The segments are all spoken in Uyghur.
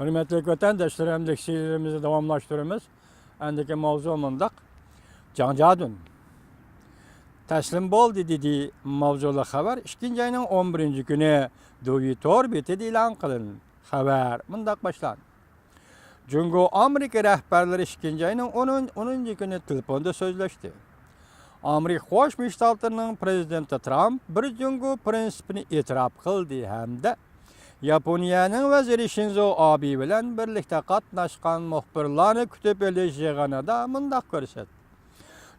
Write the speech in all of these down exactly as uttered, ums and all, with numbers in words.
ھۆرمەتلىك ۋەتەنداشلىرىم، لېكسىيىلىرىمىزنى داۋاملاشتۇرىمىز. ئەندىكى ماۋزۇ مۇنداق. جاڭ جادۈن. تەسلىم بولدى، دېدى ماۋزۇلۇق خەۋەر ئىككىنچى ئاينىڭ ئون بىرىنچى كۈنى دۇۋى تور بېتىدە ئېلان قىلىندى. خەۋەر مۇنداق باشلاندى. جۇڭگو ئامېرىكا رەھبەرلىرى ئىككىنچى ئاينىڭ ئون، ئونىنچى كۈنى تېلېفوندا سۆزلەشتى. ئامېرىكا قوشما شتاتلىرىنىڭ پرېزىدېنتى ترامپ بىر جۇڭگو پىرىنسىپىنى ئېتىراپ قىلدى ھەمدە ياپونىيەنىڭ ۋەزىرى شىنزو ئابې بىلەن بىرلىكتە قاتناشقان مۇخبىرلارنى كۈتۈپ ئېلىش يىغىنىدا مۇنداق كۆرسەتتى.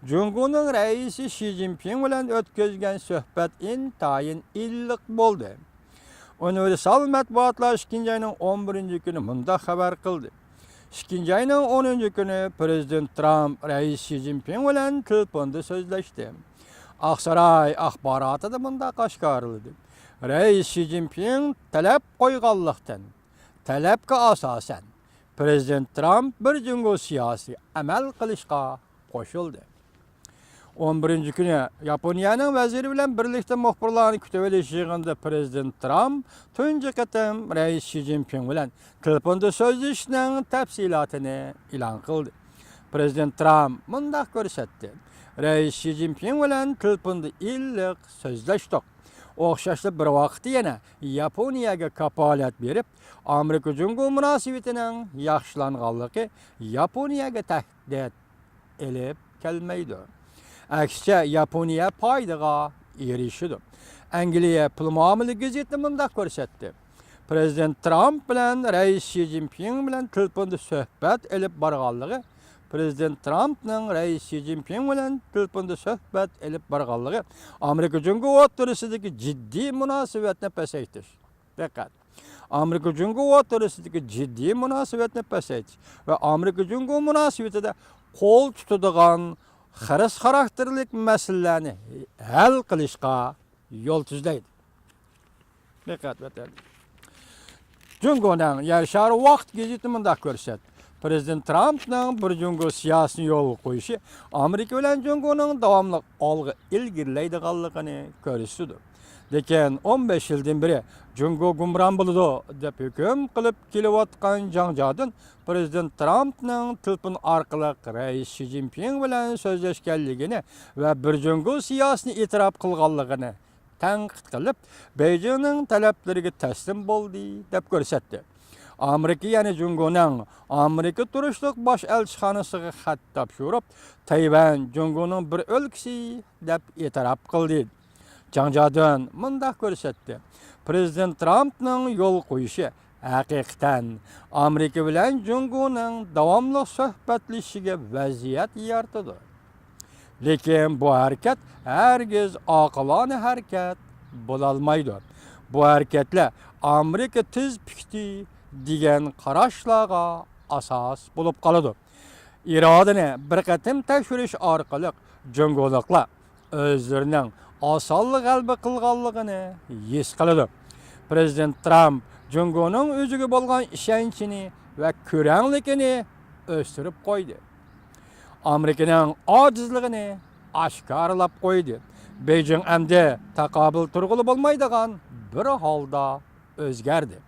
جۇڭگونىڭ رەئىسى شى جىنپىڭ بىلەن ئۆتكۈزگەن سۆھبەت ئىنتايىن ئىللىق بولدى. ئۇنىۋېرسال مەتبۇئاتلار ئىككىنچى ئاينىڭ ئون بىرىنچى كۈنى مۇنداق خەۋەر قىلدى. ئىككىنچى ئاينىڭ ئونىنچى كۈنى پرېزىدېنت ترامپ رەئىس شى جىنپىڭ بىلەن تېلېفوندا سۆزلەشتى. ئاقساراي ئاخباراتىدا مۇنداق ئاشكارىلىدى. رەئىس شى جىنپىڭ تەلەپ قويغانلىقتىن، تەلەپكە ئاساسەن، پرېزىدېنت ترامپ بىر جۇڭگو سىياسىتىگە ئەمەل قىلىشقا قوشۇلدى. ئون بىرىنچى كۈنى ياپونىيەنىڭ ۋەزىرى بىلەن بىرلىكتە مۇخبىرلارنى كۈتۈۋېلىش يىغىنىدا پرېزىدېنت ترامپ تۇنجى قېتىم رەئىس شى جىنپىڭ بىلەن تېلېفوندا سۆزلىشىشنىڭ تەپسىلاتىنى ئېلان قىلدى. پرېزىدېنت ترامپ مۇنداق كۆرسەتتى. رەئىس شى جىنپىڭ بىلەن تېلېفوندا ئىللىق سۆزلەشتۇق. ئوخشاشلا بىر ۋاقىتتا يەنە ياپونىيەگە كاپالەت بېرىپ، ئامېرىكا جۇڭگو مۇناسىۋىتىنىڭ ياخشىلانغانلىقى ياپونىيەگە تەھدىت ئېلىپ كەلمەيدۇ. ئەكسىچە، ياپونىيە پايدىغا ئېرىشىدۇ. ئەنگلىيە پۇل مۇئامىلە گېزىتى مۇنداق كۆرسەتتى. پرېزىدېنت ترامپ بىلەن رەئىس شى جىنپىڭ بىلەن تېلېفوندا سۆھبەت ئېلىپ بارغانلىقى، پرېزىدېنت ترامپنىڭ رەئىس شى جىنپىڭ بىلەن تېلېفوندا سۆھبەت ئېلىپ بارغانلىقى ئامېرىكا جۇڭگو ئوتتۇرىسىدىكى جىددىي مۇناسىۋەتنى پەسەيتىش. دىققەت! ئامېرىكا جۇڭگو ئوتتۇرىسىدىكى جىددىي مۇناسىۋەتنى پەسەيتىش ۋە ئامېرىكا جۇڭگو مۇناسىۋىتىدە قول تۇتىدىغان خىرىس خاراكتېرلىك مەسىلىلەرنى ھەل قىلىشقا يول تۈزلەيدۇ. دىققەت ۋەتەن! جۇڭگونىڭ يەر شارى ۋاقىت گېزىتى مۇنداق كۆرسەتتى. پرېزىدېنت ترامپنىڭ بىر جۇڭگو سىياسىتىنى يولغا قويۇشى ئامېرىكا بىلەن جۇڭگونىڭ داۋاملىق ئالغا ئىلگىرىلەيدىغانلىقىنى كۆرسىتىدۇ. لېكىن ئون بەش يىلدىن بېرى جۇڭگو گۇمران بولىدۇ دەپ ھۆكۈم قىلىپ كېلىۋاتقان جاڭ جادىن پرېزىدېنت ترامپنىڭ تېلېفون ئارقىلىق رەئىس شى جىنپىڭ بىلەن سۆزلەشكەنلىكىنى ۋە بىر جۇڭگو سىياسىتىنى ئېتىراپ قىلغانلىقىنى تەنقىد قىلىپ، بېيجىڭنىڭ تەلەپلىرىگە تەسلىم بولدى، دەپ كۆرسەتتى. ئامېرىكا يەنە جۇڭگونىڭ ئامېرىكا تۇرۇشلۇق باش ئەلچىخانىسىغا خەت تاپشۇرۇپ، تەيۋەن جۇڭگونىڭ بىر ئۆلكىسى، دەپ ئېتىراپ قىلدى. جاڭ جادۈن مۇنداق كۆرسەتتى. پرېزىدېنت ترامپنىڭ يول قويۇشى ھەقىقەتەن ئامېرىكا بىلەن جۇڭگونىڭ داۋاملىق سۆھبەتلىشىشىگە ۋەزىيەت يارىتىدۇ. لېكىن بۇ ھەرىكەت ھەرگىز ئاقىلانە ھەرىكەت بولالمايدۇ. بۇ ھەرىكەتلەر ئامېرىكا تېز پىكتى دېگەن قاراشلارغا ئاساس بولۇپ قالىدۇ. ئىرادىنى بىر قېتىم تەكشۈرۈش ئارقىلىق جۇڭگولۇقلار ئۆزلىرىنىڭ ئاسانلا غەلىبە قىلغانلىقىنى ھېس قىلىدۇ. پرېزىدېنت ترامپ جۇڭگونىڭ ئۆزىگە بولغان ئىشەنچىنى ۋە كۆرەڭلىكىنى ئۆستۈرۈپ قويدى. ئامېرىكىنىڭ ئاجىزلىقىنى ئاشكارىلاپ قويدى. بېيجىڭ ئەمدى تاقابىل تۇرغىلى بولمايدىغان بىر ھالدا ئۆزگەردى.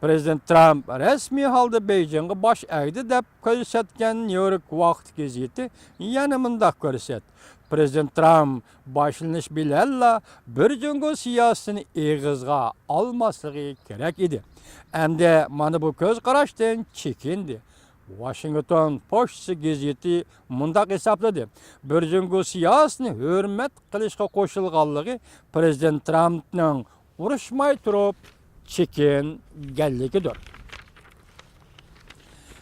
پرېزىدېنت ترامپ رەسمىي ھالدا بېيجىڭغا باش ئەگدى، دەپ كۆرسەتكەن نيۇ يورك ۋاقىت گېزىتى يەنە مۇنداق كۆرسەتتى. پرېزىدېنت ترامپ باشلىنىش بىلەنلا بىر جۇڭگو سىياسىتىنى ئېغىزغا ئالماسلىقى كېرەك ئىدى. ئەمدى مانا بۇ كۆز قاراشتىن چېكىندى. ۋاشىنگتون پوچتىسى گېزىتى مۇنداق ھېسابلىدى. بىر جۇڭگو سىياسىتىنى ھۆرمەت قىلىشقا قوشۇلغانلىقى پرېزىدېنت ترامپنىڭ ئۇرۇشماي تۇرۇپ چېكىنگەنلىكىدۇر.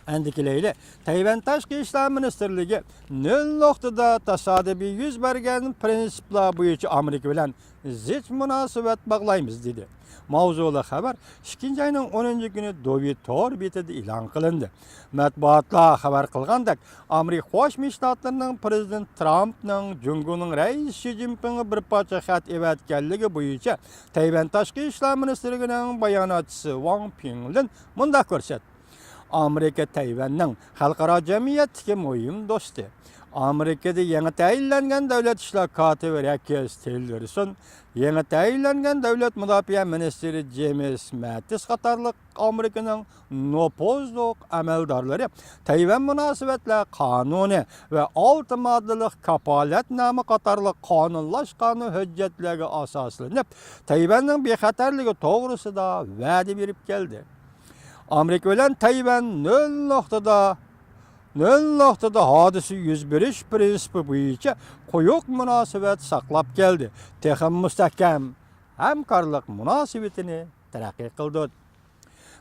ئەندىكىلەيلى، تەيۋەن تاشقى ئىشلار مىنىستىرلىكى نۆل نۇقتىدا تاسادىپىي يۈز بەرگەن پىرىنسىپلار بويىچە ئامېرىكا بىلەن زىچ مۇناسىۋەت باغلايمىز، دېدى. ماۋزۇلۇق خەۋەر ئىككىنچى ئاينىڭ ئونىنچى كۈنى دۇۋى تور بېتىدە ئېلان قىلىندى. مەتبۇئاتلار خەۋەر قىلغاندەك، ئامېرىكا قوشما شتاتلىرىنىڭ پرېزىدېنتى ترامپنىڭ جۇڭگونىڭ رەئىسى شى جىنپىڭغا بىر پارچە خەت ئەۋەتكەنلىكى بويىچە تەيۋەن تاشقى ئىشلار مىنىستىرلىكىنىڭ باياناتچىسى ۋاڭ پىڭلىن مۇنداق كۆرسەتتى. ئامېرىكا تەيۋەننىڭ خەلقئارا جەمئىيەتتىكى مۇھىم دوستى. ئامېرىكىدا يېڭى تەيىنلەنگەن دۆلەت ئىشلار كاتىپى رەكس تىللېرسون، يېڭى تەيىنلەنگەن دۆلەت مۇداپىئە مىنىستىرى جېيمىس مەتىس قاتارلىق ئامېرىكىنىڭ نوپۇزلۇق ئەمەلدارلىرى تەيۋەن مۇناسىۋەتلەر قانۇنى ۋە ئالتە ماددىلىق كاپالەتنامە قاتارلىق قانۇنلاشقان ھۆججەتلەرگە ئاساسلىنىپ، تەيۋەننىڭ بىخەتەرلىكى توغرىسىدا ۋەدە بېرىپ كەلدى. ئامېرىكا بىلەن تەيۋەن نۆل نۇقتىدا، نۆل نۇقتىدا ھادىسە يۈز بېرىش پىرىنسىپى بويىچە قويۇق مۇناسىۋەت ساقلاپ كەلدى. تېخىمۇ مۇستەھكەم ھەمكارلىق مۇناسىۋىتىنى تەرەققىي قىلدۇردى.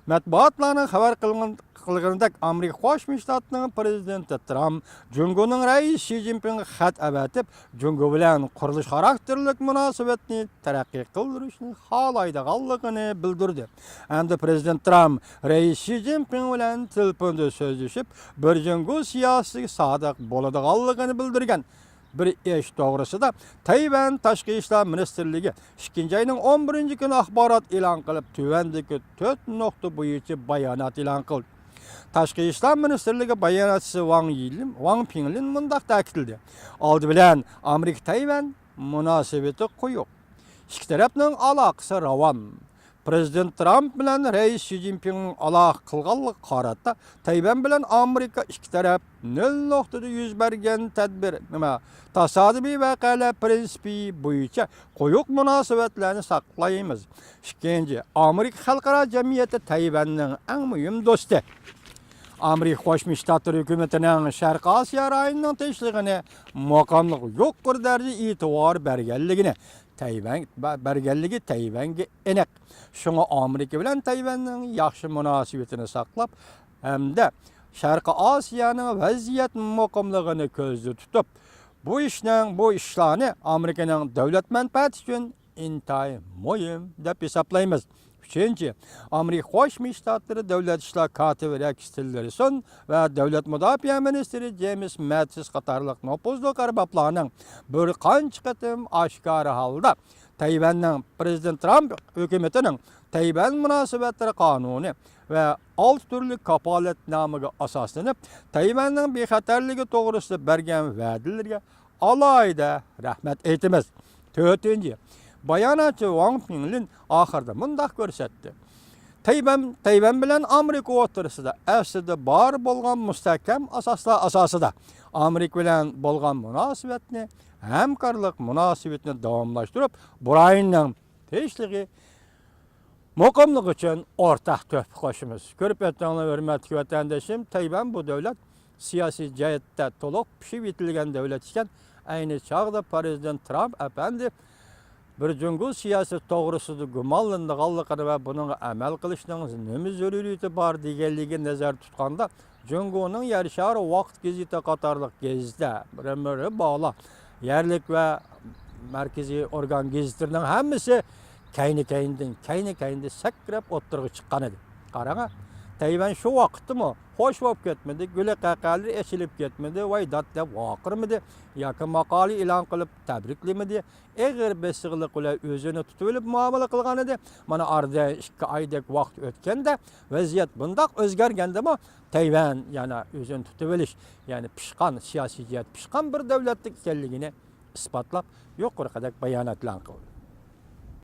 مەتبۇئاتلارنىڭ خەۋەر قىلغان-، قىلغىنىدەك، ئامېرىكا قوشما شتاتىنىڭ پىرېزىدېنتى ترامپ جۇڭگونىڭ رەئىسى شى جىنپىڭغا خەت ئەۋەتىپ، جۇڭگو بىلەن قۇرۇلۇش خاراكتېرلىك مۇناسىۋەتنى تەرەققىي قىلدۇرۇشنى خالايدىغانلىقىنى بىلدۈردى. ئەمدى پىرېزىدېنت ترامپ رەئىس شى جىنپىڭ بىلەن تېلېفوندا سۆزلىشىپ، بىر جۇڭگو سىياسىتىگە سادىق بولىدىغانلىقىنى بىلدۈرگەن. بىر ئىش توغرىسىدا تەيۋەن تاشقى ئىشلار مىنىستىرلىكى ئىككىنچى ئاينىڭ ئون بىرىنچى كۈنى ئاخبارات ئېلان قىلىپ، تۆۋەندىكى تۆت نۇقتا بويىچە بايانات ئېلان قىلدى. تاشقى ئىشلار مىنىستىرلىكى باياناتچىسى ۋاڭ يىلىن، ۋاڭ پىڭلىن مۇنداق تەكىتلىدى: ئالدى بىلەن، ئامېرىكا تەيۋەن مۇناسىۋىتى قويۇق. ئىككى تەرەپنىڭ ئالاقىسى راۋان. پىرېزىدېنت ترامپ بىلەن رەئىس شى جىنپىڭنىڭ ئالاقە قىلغانلىقىغا قارىتا، تەيۋەن بىلەن ئامېرىكا ئىككى تەرەپ نۆل نۇقتىدا يۈز بەرگەن تەدبىر، نېمە، تاسادىپىي ۋەقەلەر پىرىنسىپى بويىچە قويۇق مۇناسىۋەتلەرنى ساقلايمىز. ئىككىنچى، ئامېرىكا خەلقئارا جەمئىيەتتە تەيۋەننىڭ ئەڭ مۇھىم دوستى. ئامېرىكا قوشما شتاتلىرى ھۆكۈمىتىنىڭ شەرقىي ئاسىيا رايونىنىڭ تىنچلىقىنى، مۇقىملىقىغا يۇقىرى دەرىجىدە ئېتىبار بەرگەنلىكىنى، تەيۋەن، بە-، بەرگەنلىكى تەيۋەنگە ئېنىق. شۇڭا ئامېرىكا بىلەن تەيۋەننىڭ ياخشى مۇناسىۋىتىنى ساقلاپ ھەمدە شەرقىي ئاسىيانىڭ ۋەزىيەت مۇقىملىقىنى كۆزدە تۇتۇپ، بۇ ئىشنىڭ، بۇ ئىشلارنى ئامېرىكىنىڭ دۆلەت مەنپەئەتى ئۈچۈن ئىنتايىن مۇھىم دەپ ھېسابلايمىز. ئۈچىنچى، ئامېرىكا قوشما شتاتلىرى دۆلەت ئىشلار كاتىپى رەكس تىللېرسون ۋە دۆلەت مۇداپىئە مىنىستىرى جېيمىس مەتىس قاتارلىق نوپۇزلۇق ئەربابلارنىڭ بىر قانچە قېتىم ئاشكارا ھالدا تەيۋەننىڭ پىرېزىدېنت ترامپ ھۆكۈمىتىنىڭ تەيۋەن مۇناسىۋەتلىرى قانۇنى ۋە ئالتە تۈرلۈك كاپالەتنامىگە ئاساسلىنىپ، تەيۋەننىڭ بىخەتەرلىكى توغرىسىدا بەرگەن ۋەدىلىرىگە ئالاھىدە رەھمەت ئېيتىمىز. تۆتىنچى، باياناتچى ۋاڭ پىڭلىن ئاخىرىدا مۇنداق كۆرسەتتى: تەيۋەن، تەيۋەن بىلەن ئامېرىكا ئوتتۇرىسىدا ئەسلىدە بار بولغان مۇستەھكەم ئاساسلار ئاساسىدا ئامېرىكا بىلەن بولغان مۇناسىۋەتنى، ھەمكارلىق مۇناسىۋىتىنى داۋاملاشتۇرۇپ، بۇ رايوننىڭ تىنچلىقى، مۇقىملىقى ئۈچۈن ئورتاق تۆھپە قوشىمىز. كۆرۈپ ئۆتتۈڭلار، ھۆرمەتلىك ۋەتەندىشىم، تەيۋەن بۇ دۆلەت سىياسىي جەھەتتە تولۇق پىشىپ يېتىلگەن دۆلەت ئىكەن. ئەينى چاغدا پىرېزىدېنت ترامپ ئەپەندى بىر جۇڭگو سىياسىتى توغرىسىدا گۇمانلىنىدىغانلىقىنى ۋە بۇنىڭغا ئەمەل قىلىشنىڭ نېمە زۆرۈرىيىتى بار دېگەنلىكىگە نەزەر تۇتقاندا، جۇڭگونىڭ يەر شارى ۋاقىت گېزىتى قاتارلىق گېزىتلەر، بىرمۇ بالا يەرلىك ۋە مەركىزىي ئورگان گېزىتلىرىنىڭ ھەممىسى كەينى-كەينىدىن، كەينى-كەينىدىن سەكرەپ ئوتتۇرىغا چىققان ئىدى. قاراڭا، تەيۋەن شۇ ۋاقىتتىمۇ خوش بولۇپ كەتمىدى، گۈلە قەقەلىرى ئېچىلىپ كەتمىدى، ۋاي دات دەپ ۋارقىرىمىدى ياكى ماقالە ئېلان قىلىپ تەبرىكلىمىدى. ئېغىر بېسىقلىق بىلەن ئۆزىنى تۇتۇۋېلىپ مۇئامىلە قىلغان ئىدى. مانا ئارىدىن ئىككى ئايدەك ۋاقىت ئۆتكەندە ۋەزىيەت بۇنداق ئۆزگەرگەندىمۇ تەيۋەن يەنە ئۆزىنى تۇتۇۋېلىش، يەنى پىشقان، سىياسىي جەھەت پىشقان بىر دۆلەتلىك ئىكەنلىكىنى ئىسپاتلاپ، يۇقىرىقىدەك بايانات ئېلان قىلدى.